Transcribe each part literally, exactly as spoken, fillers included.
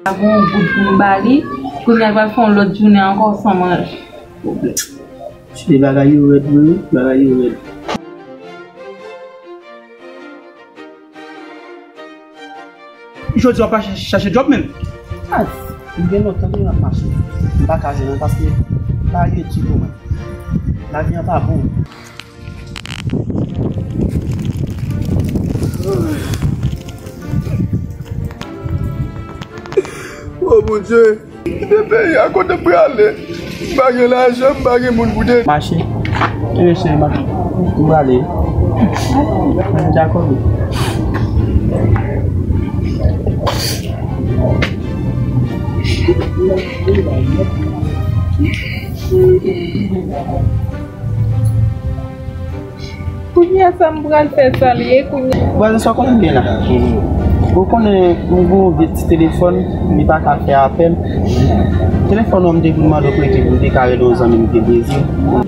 Avè yon goud pou m ba li, kounye a l pral fè yon lòt jounen ankò san manje. Pwoblèm. Ti bagay yo rèd, wi, bagay yo rèd. Jodi a w pa ch- chache djòb menm? As, m gen lontan wi m ap mache. M pa ka jwenn anyen paske bagay yo di pou mwen. Lavi an pa bon. O Bondye, kite peyi a kote m prale. M pa gen lajan, m pa gen moun pou te. Mache. Kenbe cheri, mache. M prale. Mwen dakò wi. Kounye a sa m pral fè sa l ye kounye a. Vwazen sa w konnen byen la. Ou konnen m gen yon vye ti telefòn, li pa ka fè apèl. Telefòn ou m te vin mande w prete pou m te ka rele yon zanmi m ki te Brezil.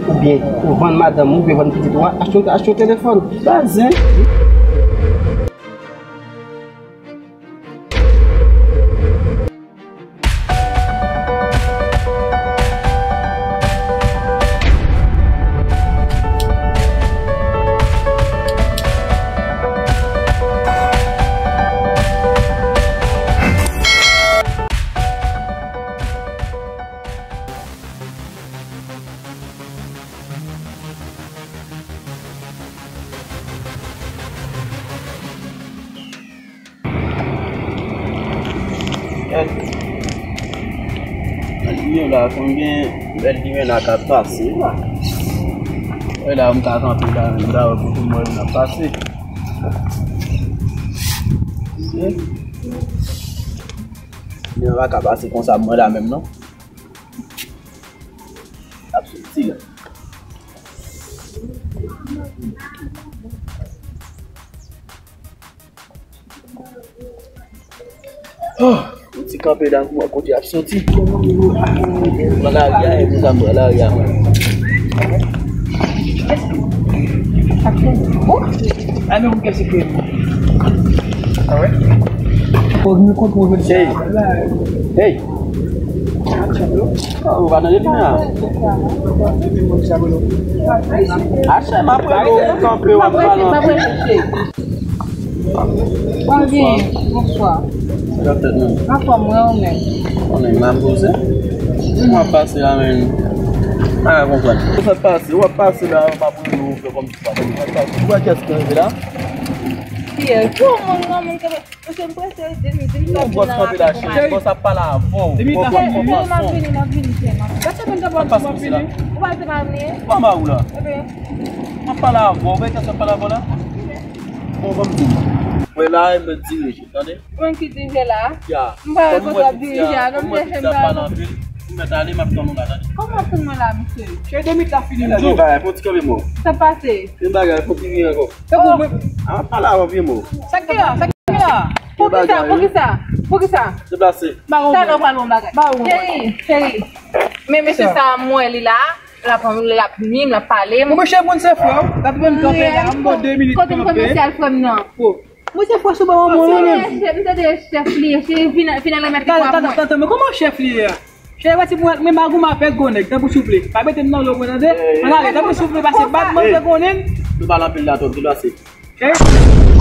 Oubyen ou vann madanm ou, oubyen vann pitit ou a, achte achte yon telefòn. Vwazen. Gad. Nan limyè la, konn gen bèl limyè la k ap pase la. Wè la, m ka kanpe la, menm la, wè kote m wè moun ap pase. Limyè pa ka pase konsa, mwen la menm, non. Ap soti la. Oh, yon ti kanpe la pou wè kote y ap soti. Pran lari a, e pou sa m pran lari a mwen. A men ou kèse ke. A wè? Fòk nou kontwole sa. Hey. Hey. Oh, ou pa tande limyè a? Achè, m ap rele w kanpe, w ap balanse. Bonswa. Bonswa. Sa k ap fèt menm? Anfòm, mwen ou menm? Konnen m ap poze. Mwen ap pase la menm. A, konprann. Sa k pase? W ap pase la, m ap rele w, fè kòmsi w pa tande. Sa k ap pase? Ou wè kiyès ki rive la? Kiyès? Yon moun nan menm ki Mesye, m prese, di m, di m sa. Bòs kanpe la, cheri. Bòs ap pale avè w. Bòs ap pran swen w. M ap vini, m ap vini, cheri, m ap vini. Sa k pase la? Ou pa di m ap vini? Ou pa di m ap vini? Ou pa ba ou la? Ebyen. M ap pale avè w. Ou pa di m ap pale avè w la? Bon, ban m di w. Mwen la, e mwen dirije, tande? Mwen ki dirije la? Ya. M pa wè kote w ap dirije a, non, m chèche m pa wè. Ou mèt ale, m ap tann ou la, tande? Kòman w ap tann mwen la, mesye? Cheri, de minit la fini la. Fè yon ti kanpe, mo. Sa pase? Fè yon bagay, fò ki vini ankò. Tankou mwen. A, pale avè m, vye mo. Sa k gen la? Sa k gen la? Poukisa? Poukisa? Poukisa? Deplase. Talè w pral wè yon bagay. Cheri, cheri. Men mesye sa a, m wè li la. L ap, l ap nwi m, l ap pale m. Bon, mesye, moun se frè w. L ap vin kanpe la. M ba w de minit kanpe. Kote m kòmanse al frè m nan? Mwen se frè sou ba w mwen menm. M te de chèf li ye. Cheri, vin, vin al remèt li pou mwen. Tande, tande, tande, men kòman chèf li ye a? Cheri, pa ti pou mwen, mwen magou m avèk gwo nèg, tanpri souple. Pa mete m nan lo mwen, tande? Ann ale, tanpri souple, pase bat mwen, fè konnen. Nou pale anpil la, twòp, deplase. Cheri.